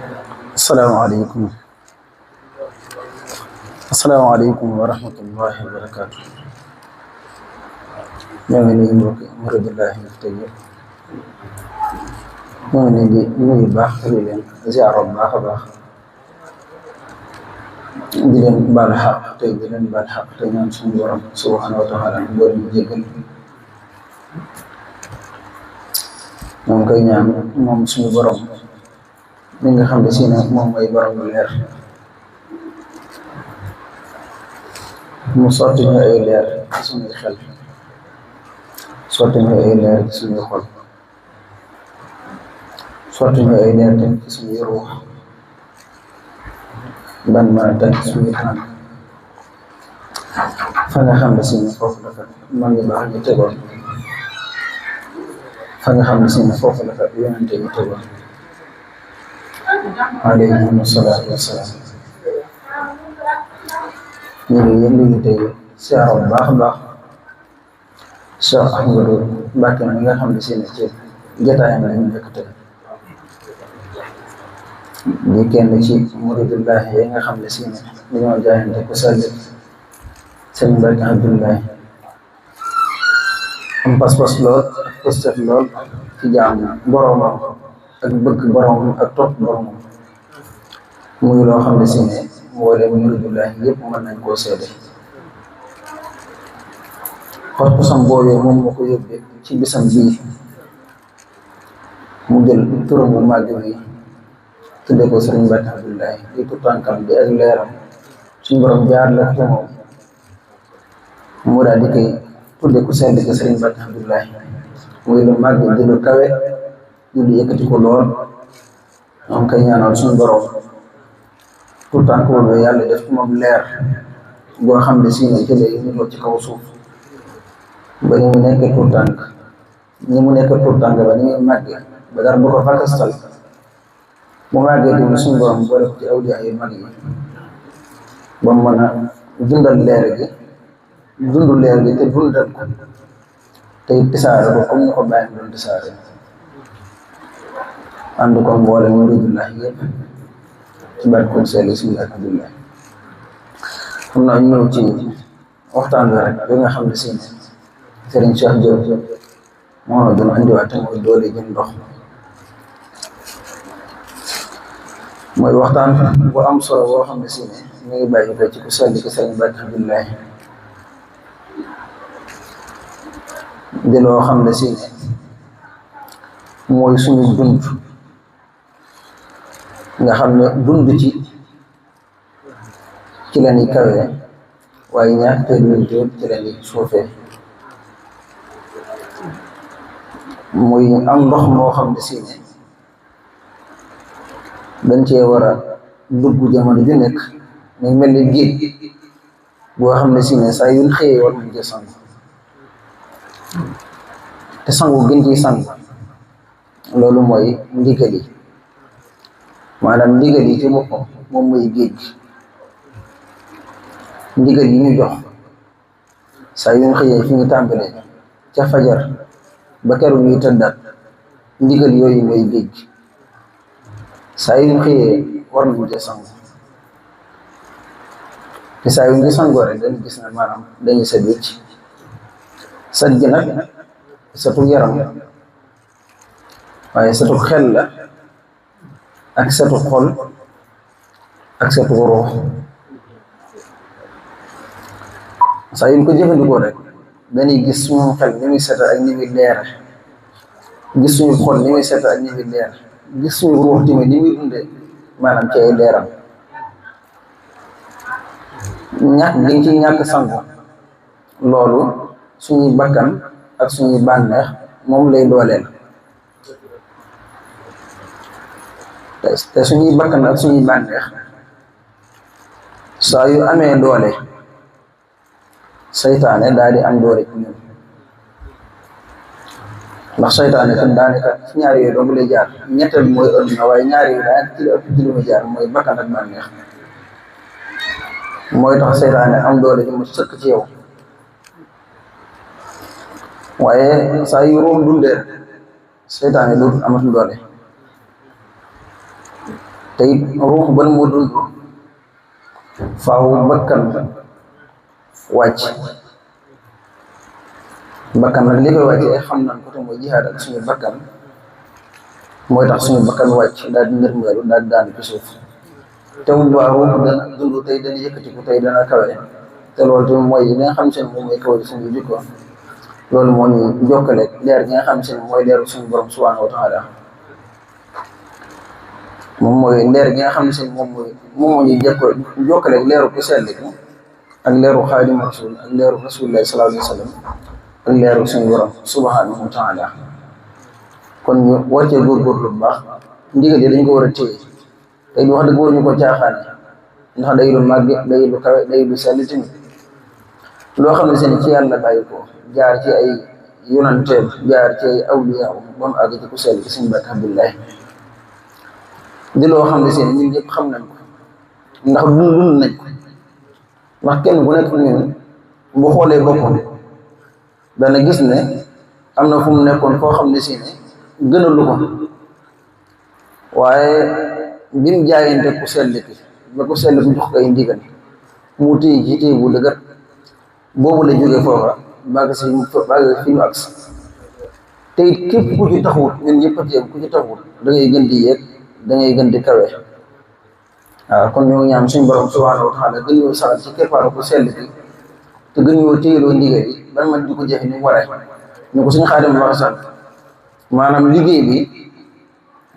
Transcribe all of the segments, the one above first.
asalaamaaleykum asalaamaaleykum wa rahmatullahi wa barakaatu. ñoo ngi nuyu mbokki Muridullahi tey ñoo ngi leen di nuyu baax di leen ziar bu baax a baax di leen baal xaq tey di leen baal xaq tey ñaan suñu borom subhanahu wa taala boor ñu jéggal ñoo ngi koy ñaan moom suñu borom mi nga xam ne si ne moom mooy borom lu leer mu sotti ñu ay leer ci suñuy xel sotti ñu ay leer ci suñuy xol sotti ñu ay leer tamit ci suñuy ruux ban mën a teg suñuy kanam fa nga xam ne si ne foofu la fa mag ñu baax ñu tegoon fa nga xam ne si ne foofu la fa yonente ñu tegoon alayhim salaatu wasalaam. ñu ngi yëngu ñu tey siyaar bu baax a baax Cheikh Ahmadou Mbacké mi nga xam ne si ne ci jotaayam lañu nekk tey di kenn ci muridullahi yi nga xam ne si ne dañoo jaayante ku sell sëñ Mbacké Abdoulaye am pas-pas lool ak pëstef lool ci jaamu boromam ak bëgg boromam ak topp boromam muy loo xam ne si ne mboolem muridullahi yëpp mën nañ koo seede pas-pasam boobee moom moo ko yóbbee ci bisam bii mu jël turam bu màgg bi tudde ko sëriñ Mbacké Abdoulaye di ko tànkam bi ak leeram suñu borom jaar la ci moom mu daal di koy tudde ko sell ko sëriñ Mbacké Abdoulaye muy lu màgg di lu kawe di lu yëkkati ko lool ñoom koy ñaanal suñu borom tout tànk boobu yàlla def ci moom leer boo xam ne si ne jëlee ñu ci kaw suuf ba ni mu nekk tout tànk ba ni muy màgge ba dara bu ko fakastal bu màggee tamit suñu borom boole ko ci awliya yu mag yi ba mu mën a dundal leer gi dundu leer gi te dundal ko te tisaare ko comme ni ko bàyyi doon tisaare ànd ko mboole muridullahi yëpp ci barke sell si ak Abdoulaye xam naa ñëw ci waxtaan bi rek bi nga xam ne si Serigne Cheikh Diop moo la doon andiwaat mooy doole jëm ndox mooy waxtaan bu am solo boo xam ne si ne ñu ngi bàyyi ko ci ku sell ki Serigne Mbacké Abdoulaye di loo xam ne si ne mooy suñu dund nga xam ne dund ci la ñuy kawee waaye ñàkk te dund ci la ñuy suufee muy am ndox moo xam ne si ne dañ cee war a dugg jamono ju nekk muy mel ni géej boo xam ne si ne saa yu xëyee war nañ cee sangu te sangu gën ciy sangu loolu mooy ndigal yi maanaam ndigal yi ci boppam moom mooy géej gi ndigal yi ñu jox saa yu xëyee fi ñu tàmbalee ca fajar ba keroog ñuy tëddaat ndigal yooyu mooy géej gi saa yu xëyee war nañ cee sangu te saa yu ñu sangoo rek dañu gis ne maanaam dañuy set wécc set gi nag setu yaram waaye setu xel la ak setu xol ak setu ruux saa yu ñu ko jëfandikoo rek dañuy gis suñu xel ni muy seta ak ni muy leere gis suñu xol ni muy seta ak ni muy leer gis suñu ruux tamit ni muy dunde maanaam ci ay leeram ñàkk gi ci ñàkk sangu loolu suñuy bakkan ak suñuy bànneex moom lay dooleel te suñuy bakkan ak suñuy bànneex saa yu amee doole saytaane daal di am doole ci ñun ndax saytaane tam daanaka ci ñaar yooyu dong lay jaar ñetteel mooy adduna waaye ñaar yooyu daanaka ci la ëpp ci li muy jaar mooy bakkan ak bànneex mooy tax saytaane am doole ñu mu sëkk ci yow waaye saa yu room dundee saytaane dootul amatul doole te it ruux ban moo dund faaw bakkan wàcc. bakkan nag li koy wàccee xam nañ ko te mooy jihaad ak suñu bakkan mooy tax suñu bakkan wàcc daal di nërmeelu daal di daanu ci suuf te bu baax ruux dana dund tey dana yëkkatiku tey dana kawe te loolu tamit mooy li nga xam seen moom mooy kawe suñu jikko loolu moo ñu jokkale leer gi nga xam seen mooy leeru suñu borom subhanahu wa taala moom mooy leer gi nga xam ne seen moom moo ñu jokkale leeru ku sell ki ak leeru xaadimu rasul ak leeru rasulillahi sallallahu alayhi wa sallam ak leeru suñu borom subhanahu wa taala kon ñu war cee góorgóorlu bu baax ndigal yi dañ ko war a téye tey wax dëgg war ñu ko caaxaane ndax day lu màgg day lu kawe day lu sell tamit loo xam ne seen ci yàlla bàyyi ko jaar ci ay yonanteem jaar ci ay awliya ba mu àgg ci ku sell ci suñu barke Abdullahi di loo xam ne seen ñun ñëpp xam nañ ko ndax dund nañ ko ndax kenn ku nekk ñun bu xoolee boppam dana gis ne am na fu mu nekkoon foo xam ne si ne gënalu ko waaye bi mu jaayante ku sell ki ba ku sell ki jox ko ay ndigal mu téye ci téye bu dëgër boobu la jógee foofa bàgg fi mu agsi te it képp ku ci taxawut ñun ñëpp a teew ku ci taxawut da ngay gën di yéeg da ngay gën di kawe waaw kon ñoo ñaan suñu borom subhanahu wa taala gën ñoo saxal ci keppaaru ku sell ki te gën ñoo téyeloo ndigal yi ban man di ko jëfe ni mu waree ñu ko suñu Xaadim wax sax maanaam liggéey bi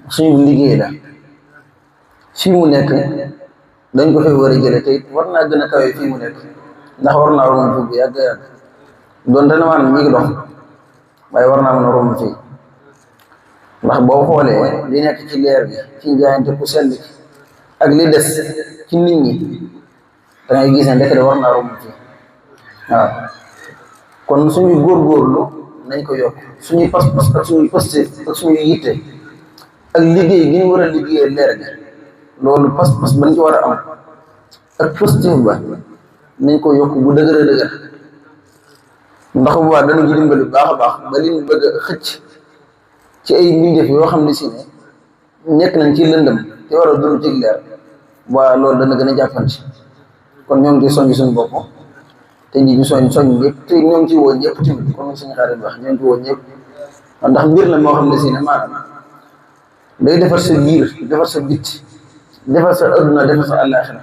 suñu liggéey la fii mu nekk dañ ko fay war a jële te it war naa gën a kawe fii mu nekk ndax war naa romb fii bu yàgg doon te ne maanaam mi ngi dox waaye war naa mën a romb fii ndax boo xoolee li nekk ci leer bi ci njaayante ku sell ki ak li des ci nit ñi da ngay gis ne ndekete war naa romb fii waaw kon suñu góorgóorlu nañ ko yokk suñuy pas-pas ak suñuy posté ak suñuy yitte ak liggéey gi ñu war a liggéeyee leer gi loolu pas-pas bañ ci war a am ak posté ba nañ ko yokk bu dëgër a dëgër ndax bu baax dana ji dimbali bu baax a baax ba li ñu bëgg a xëcc ci ay mbindeef yoo xam ne si ne nekk nañ ci lëndëm te war a dund ci leer waa loolu dana gën a jàppanti kon ñoo ngi ciy soññ suñu bopp te ñi ñu soñ ñëpp te ñoo ngi ci woo ñëpp tamit comme suñu xarit wax ñoo ngi ci woo ñëpp ndax mbir la moo xam ne si ne maanaam day defar sa biir defar sa bit defar sa adduna defar sa àllaaxira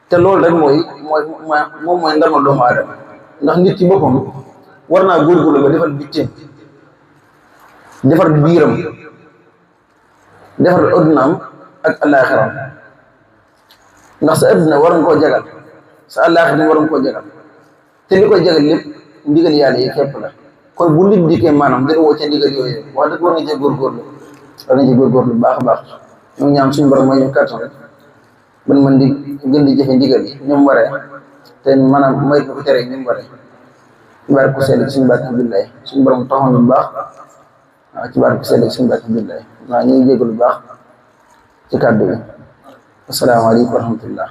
te loolu rek moom mooy ndamal doomu aadama ndax nit ci boppam war naa góorgóorlu ba defar bitteem defar biiram defar addunaam ak àllaaxiram ndax sa adduna war nga koo jagal sa àllaaxira war nga koo jagal te li koy jagal lépp ndigal yàlla yi képp la kon bu nit dikkee maanaam dina woo ca ndigal yooyu wax dëgg war nga cee góorgóorlu bu baax a baax ñoo ñaan suñu borom mooy ñu kàttan rek ban mën di gën di jëfe ndigal yi ñoom waree te maanaam may ko tere ñoom waree ci barke ku sell suñu barke Abdullahi suñu borom taxoon bu baax waaw ci barke ku sell suñu barke Abdullahi waaw ñu ngi jégalu bu baax ci kàddu bi asalaamaaleykum wa rahmatullah